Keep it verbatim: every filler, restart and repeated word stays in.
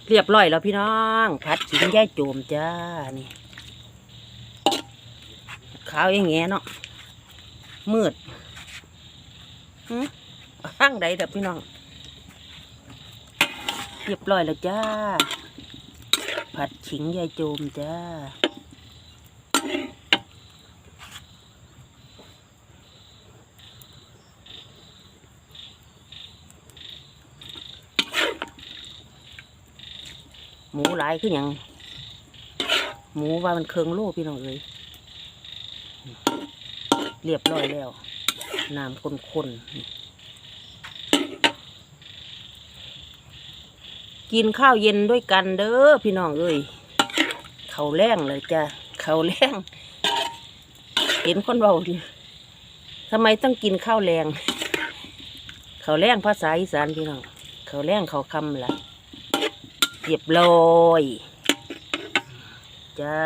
เรียบร้อยแล้วพี่น้อง ผัดขิงยายโจมจ้า นี่ ขาวแอ่แง่เนาะ มืด หึ ทางใดเด้อพี่น้อง เรียบร้อยแล้วจ้า ผัดขิงยายโจมจ้า หมูหลายคือหยัง หมูว่ามันเคิ่งโลพี่น้องเอ้ย เรียบร้อยแล้ว น้ำข้นๆ กินข้าวเย็นด้วยกันเด้อพี่น้องเอ้ย ข้าวแลงเลยจ้ะ ข้าวแลง เห็นคนเว้าอยู่ ทำไมต้องกินข้าวแลง ข้าวแลงภาษาอีสานพี่น้อง ข้าวแลงข้าวค่ำล่ะ เรียบร้อย จ้า